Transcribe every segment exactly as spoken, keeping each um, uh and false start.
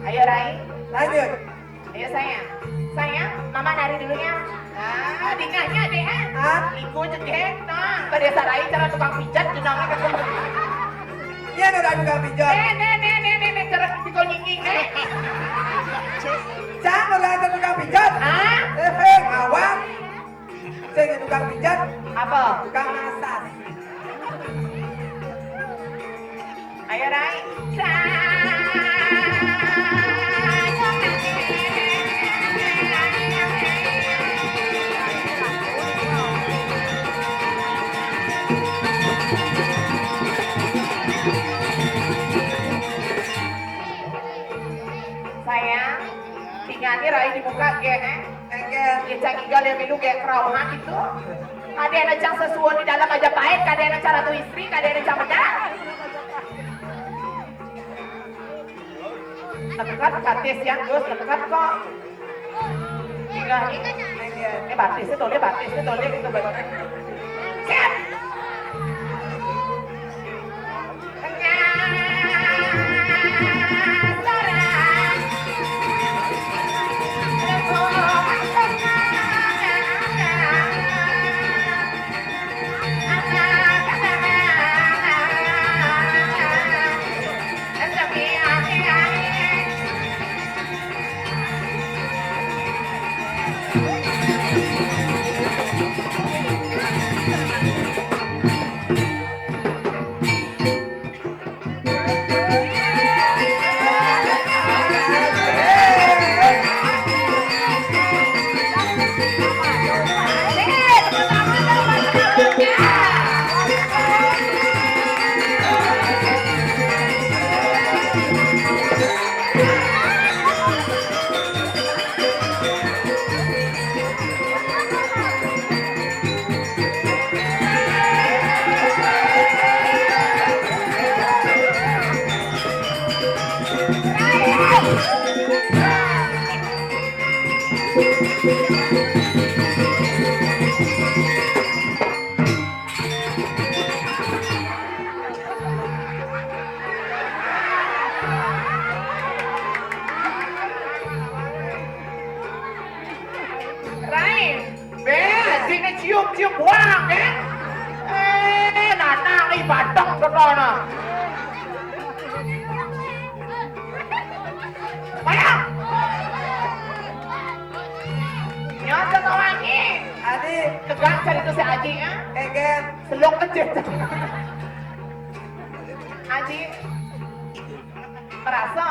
Ayo, Rai. Lanjut. Ayo, sayang. Sayang, Mama nari dulu ya. Ah, dingahnya deh, ah. Ah? Iku cedek, nah. Pada sarai cara tukang pijat, jenangnya ketemu. Iya, ada tukang pijat. Nih, nih, nih, nih, nih, nih, cara pikul nyinging, nih. Cang, ada tukang pijat. Ah? Eh, eh, ngawang. Sing tukang pijat. Apa? Tukang massage. Ayo, Rai. Sayang, tinggalnya Rai dibuka, ge, eh. Engke, ya, cang igal ya milu ge kerauhan itu. Kadena cang sesuon di dalam aja pahit, kadena cang ratu istri, kadena cang bedah. Dekat, batis ya, terus dekat kok. Tinggal ini. Eh, batisnya toleh, batisnya toleh gitu, batisnya. Siap. Rai, be, sini cium-cium buang, ya. Eh, nanang nih batang ke sana. Ayo. Nyocok wangi. Adi. Tegang cerita si Aji, ya. Keket. Selok kecil. Aji. Merasa.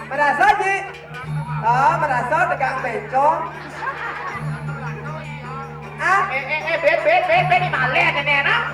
Merasa, Ji? Oh, merasa tegang bencong. Ah? Eh, eh, eh, bet, bet, bet, bet, di malen ini, nah.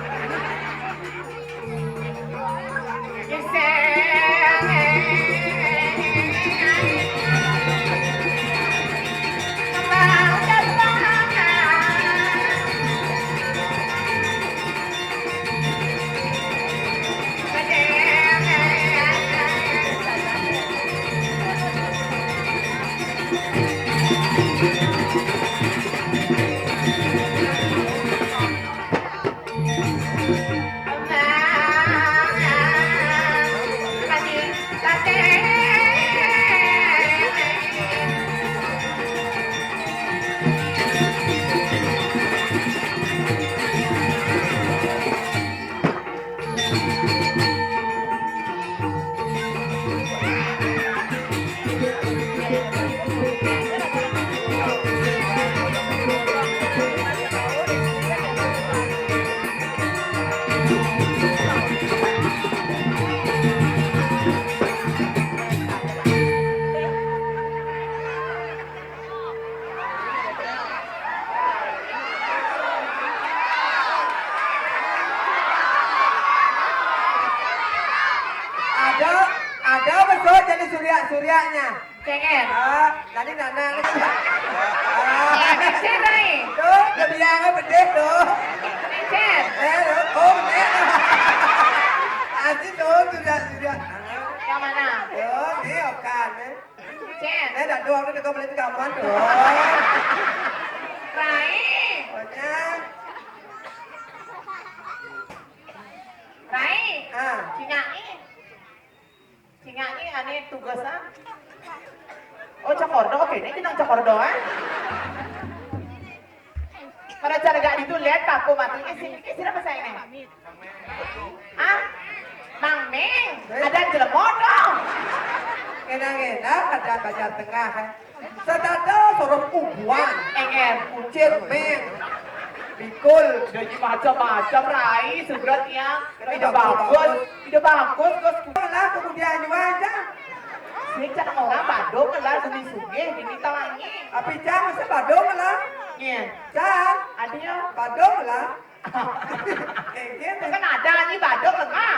Ada, ada betul jadi surya-suryanya. Cengen. Ah, tadi nana. Ah. Cengen, Rai. Tuh, kebiangan bedeh tuh. Cengen. Eh, oh, bedeh. Asli tuh, surya-surya. Yang mana? Tuh, nih, okan, eh. Cen. Eh, dah doang, dah kau beli kamar tuh. Rai. Pokoknya. Rai. Ah. Cina nih. Nyanyi ane tugas, ah. Oh, Cokordo, oke, ini jeneng Cokordo, ah. Pada cara gak ditulis, aku mati. Eh, sini, eh, siapa saya ini? Ah? Mang Meng, ada jelema dong. Enak-enak, ada Banjar Tengah, eh. Sedada sorong ubuan. Enger. Kucit, men. Bikul. Jadi macam-macam, Rai, surat ya. Ide bagus, ide bagus, Gus. Lah, kemudian juga aja. Sing cak orang Badung lah, sugih-sugih, gini tawangi. Tapi cang mesti Badung lah. Iya. Cang. Adil. Badung lah. Kayak gitu. Kan ada nih Badung lah, mah.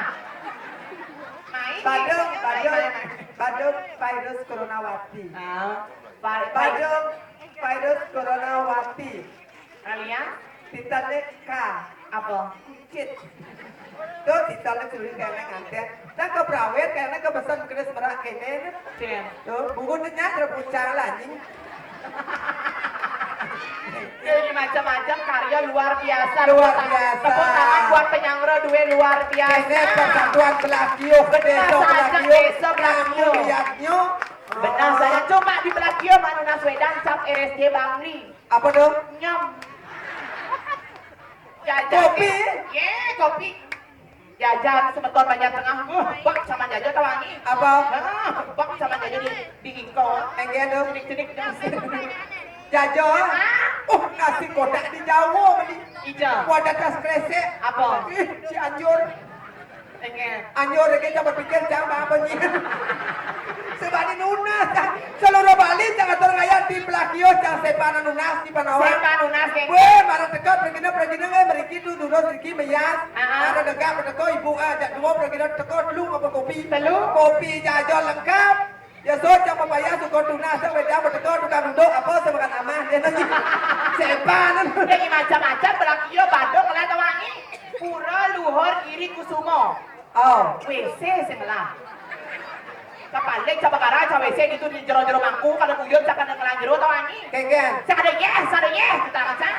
Main. Badung, gitu, Badung, main, main, main. Badung virus coronawati. Ah, Badung virus coronawati. Alias? Titane K. Apa? Kucit. Tuh, titane curi kene nganten. Nah, ke prawet, kene ke pesan kene semerak kene. Tuh, bungunnya terpucang lah, anjing. Jadi macam-macam karya luar biasa. Luar biasa. Tepuk tangan buat penyangro dua luar biasa. Kene persatuan Belakio, benar saja, Belakio. Desa Belakio. Lihatnya. Benar saja, cuma di Belakio Manu Naswedan cap R S J Bangli. Apa tuh? Nyam. Jajan. Kopi? Ye, kopi. Jajan semeton Banjar Tengah. Wah, bak sama jajan tawangi. Apa? Ah, bak sama jajan di, di ingko. Enggak tuh. Cenik-cenik. Jajan. Ah. Uh, nasi kotak di Jawa beli. Ija. Wadah tas kresek. Apa? Ih, Cianjur. Anjur, iki coba pikir jam apa nyi? Sebab ini nunas, cang. Seluruh Bali, cang atur ngayah di Belakio, cang sepan nunas di Panawan. Sepan nunas, geng. Weh, marah teko, pergina, pergina, weh, meriki tu, durus, meriki, meyas. Ah, ah. Marah degak, teko, ibu, ah, jak dua, pergina, teko, telu, apa kopi? Telu. Kopi, jajan lengkap. Ya, so, cang pepaya, suka tunas, cang beda, berteko, tukang duduk, apa, semakan amah, dia nanti. Sepan. Jadi macam-macam, Belakio, Badung, lah, tawangi. Pura Luhur Giri Kusuma. Oh. W C sing lah. Kapalik, cak perkara, cak W C gitu di jero-jero mangku, kalau buyut, cak kena kelan jero, tawangi. Kengken. Cak ada yes, ada yes, kita macam.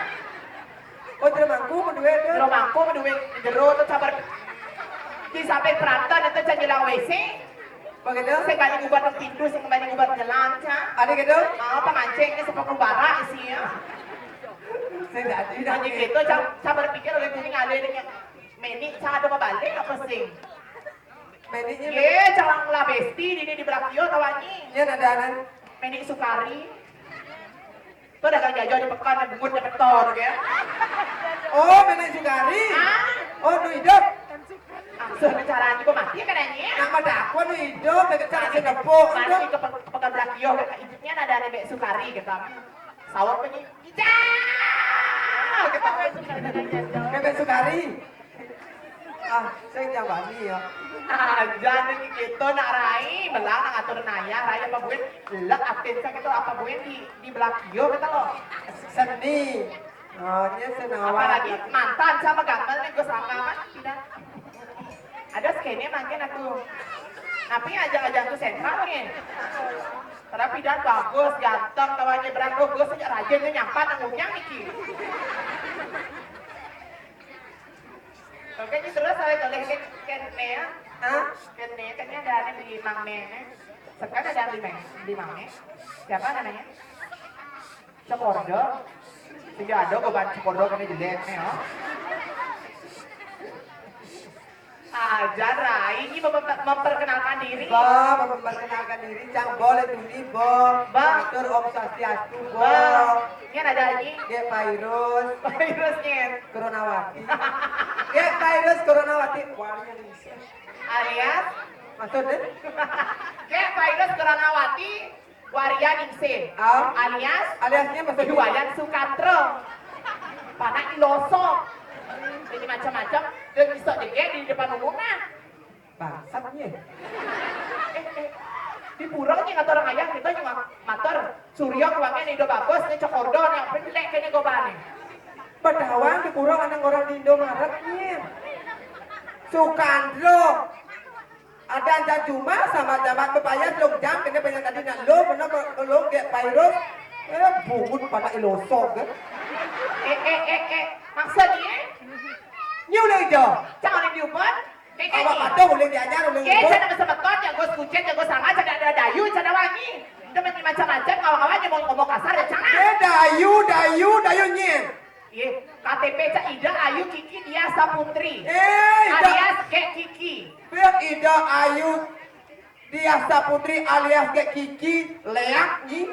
Oh, jero mangku, menduwe tu. Jero mangku, menduwe jero tu, sabar. Di samping perantau, nanti cak jelang W C. Begitu? Sing balik ngubat pintu, sing balik ngubat jelang, cak. Ada gitu? Ah, pemancing ni sepaku barak isinya. Sing jadi, dah. Jadi gitu, cak, cak berpikir oleh kuning ada dengan. Menik, cang ada bebalik apa sing? Meniknya. Ye, cang lah besti di, di Belakio tawangi. Nya ada anan. Menik Sukari. Tuh dagang jajan di pekan, bungut di petor, ya. Oh, Menik Sukari. Ah. Oh, nu hidup. Langsung bicara aja, gua mati kan, anjing? Nama dakwa nu hidup, dekat cara si nepuk. Mari ke pe-, ke pekan Belakio, hidupnya ada Rebek Sukari, gitu. Sawah apa nih? Ija! Gitu. Rebek Sukari. Ah, saya jawab nih ya. Aja nih gitu, nak Rai, belah nak atur naya, Rai apa buin? Lek atin saya gitu, apa buin di, di Belakio, gitu loh. Seni. Oh, dia senawan. Apalagi mantan sama gamal nih, gue sama kan, tidak. Ada skene makin aku. Tapi aja-aja tuh sentral nih. Tapi dan bagus, ganteng, kawannya berang, oh, gue sejak rajin nih nyampat nang unyang niki. Oke, ini terus saya tulis ke, ke Nea. Hah? Ke Nea, kan ada, ada di Mang Nea. Sekarang ada di Mang, di Mang Nea. Siapa namanya? Cokordo. Iya ada goban Cokordo kena jelek nih, oh. Aja Rai, ini mem-, memperkenalkan diri. Ba, memperkenalkan diri, cang boleh dulu, Bo. Ba. Matur Om Swastiastu, Bo. Ba. Ini ada lagi. Dia virus. Virus, Nyen. Coronawati. Dia virus Coronawati. Warnanya nih. Alias? Maksudnya? Dia virus Coronawati. Waria Ningsih. Ah. Alias? Aliasnya maksudnya? Wayan Sukantro. Panak iloso. Jadi macam-macam. Dan bisa dege di depan umum nah. Bangsat nih. Eh, eh. Di pura nih kata orang ayah kita cuma mater. Suryo kuangnya nih udah bagus nih Cokordo nih apa jelek kayaknya gobane. Padahal di pura anak orang di Indomaret nih. Sukantro. Ada aja cuma sama jaman bepayas long jam kena banyak tadi nak lo benar lo gek virus. Eh, bungut pada iloso kan. Eh, eh, eh, eh. Maksudnya? Ni ulang hijau. Cang ulang diubat. Awak patuh ulang diajar ulang hijau. Saya nak semeton yang gue sekucet. Macam-macam kawan-kawan, jangan ngomong kasar ya, jangan. Eh, Dayu, Dayu, Dayu nyen. Iya, K T P cak Ida Ayu Kiki Diah Saputri. Eh, Ida. Alias Gek Kiki. Pek Ida Ayu Diah Saputri alias Gek Kiki, leak nyi.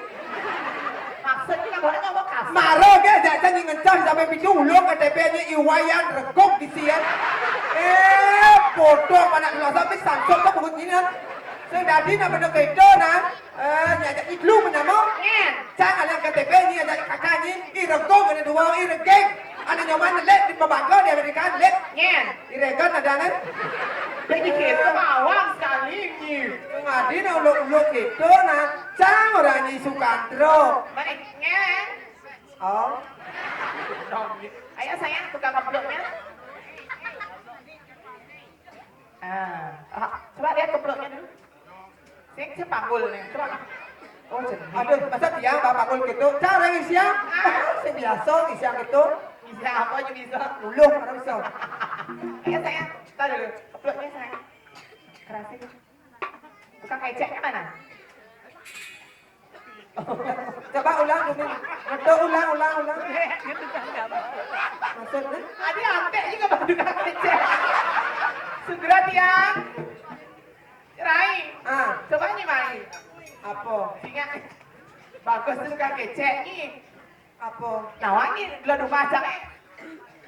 Maksudnya kamu ngomong kasar. Maro ge, jak nyi ngencah sampai pitu ulung K T P nyi Iwayan regok di sini. Eh, bodoh anak dulu sampai sansok ke bungut nyi. Sing dadi nak bener keto nah. Eh, nyajak idlu menamo? Nyen. Cang anak K T P nyi ajak kakak nyi, i rego kena dua, i regeng. Anak nyoman lek di pemangko di Amerika lek. Nyen. I regan ada kan? Jadi kita mawang sekali nyi. Ngadi nak uluk-uluk gitu nah. Cang orang nyi Sukantro. Baik, nyen. Oh. Ayo sayang, tukang keploknya. Ah, ah, coba lihat keploknya dulu. Sing, sing panggul nih, coba. Oh, jadi. Aduh, masa dia Bapak Mul gitu? Cara ngisian? Ah, sing biasa ngisian gitu. Ngisian apa aja bisa? Luluh, orang bisa. Iya, sayang. Kita dulu. Keploknya, sayang. Kerasin. Tukang eceknya mana? Coba ulang dulu. Betul, ulang, ulang, ulang. Maksudnya? Adi antek juga baju tukang ecek. Segera, Tiang. Rai. Ah. Coba nyi mai. Apa? Singa. Bagus tu tukang kecek ni. Apa? Nawan ni, gelah rumah cak eh.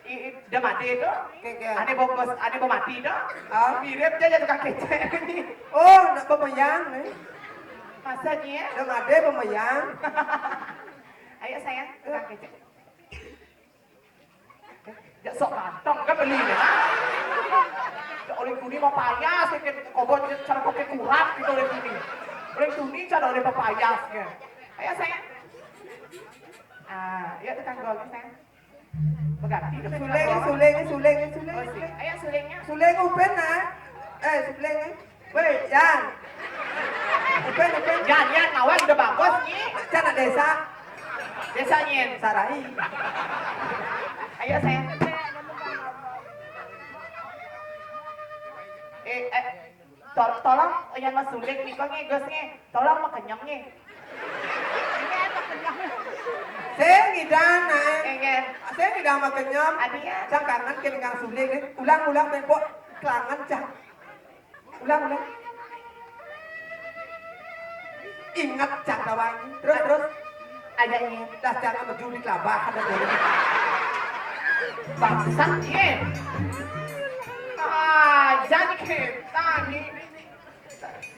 I, i, dah mati tu. Kek, kek. Ane bongkos, ane mau mati tu. Ah? Mirip je tukang kecek ni. Oh, nak pemayang ni. Masa ni ya? Dah mati pemayang. Ayo sayang, tukang kecek. Ya sok ganteng kan beli ni. Ya oleh tuni mau payas, ya kan kobot cara pakai kurap gitu oleh tuni. Oleh tuni cara oleh payas ya. Ayo sayang. Ah, ya tukang gol sayang. Berganti ke suling, suling, suling, suling. Oh, si. Ayo sulingnya. Suling upen nah. Eh, suling eh. Weh, Jan. Upen, upen. Jan, Jan, kawan udah bagus ni. Jan nak desa. Desa nyen. Sarai. Ayo sayang. Eh, eh, tol tolong yang mas suling ni kok ngegas ni. Tolong makenyem ni. Sing ngidang nae. Engen. Sing ngidang makenyem. Adia. Cang kangen ke dengan suling ni. Ulang-ulang tempo. Kangen cang. Ulang, ulang. Ingat cang lawan. Terus, terus. Ajaknya. Dah jangan berjudi kelabah ada dulu. Bangsat ye. Ah, jadi kita ni.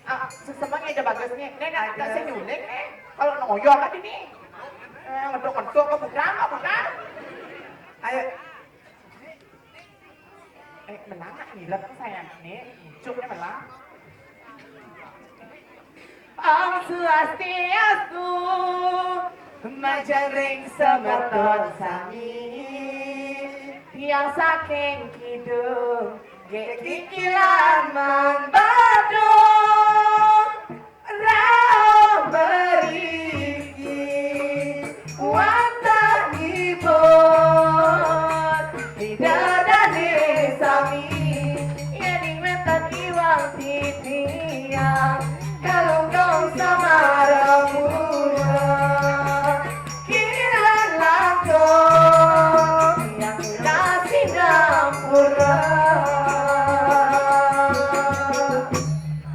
Ah, sesemanya ada bagusnya. Nek nak tak senyulik eh. Kalau noyo kat ini. Eh, ngetuk-ngetuk ke bukan, ke bukan. Ayo. Eh, melangak ni lah saya ni. Cuk ni melang. Om Swastiastu, majeng ring semeton sami. Tiang saking kidung, nggih kikilan Mang Badung. Rauh mriki wantah ngibur, ida dane sami, yen ing wetan iwang titiang, kalungkung samarapura, kiran langkung, yang nasi nampura.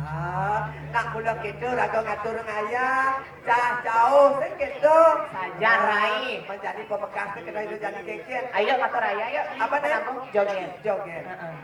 Ah, nak mula kita raga ngatur ngayah. Cah jauh sikit tu. Saja, Rai. Menjadi pemekas tu kena itu jadi kekit. Ayo, kata Raya, ayo. Apa ni? Joget. Joget. Heeh.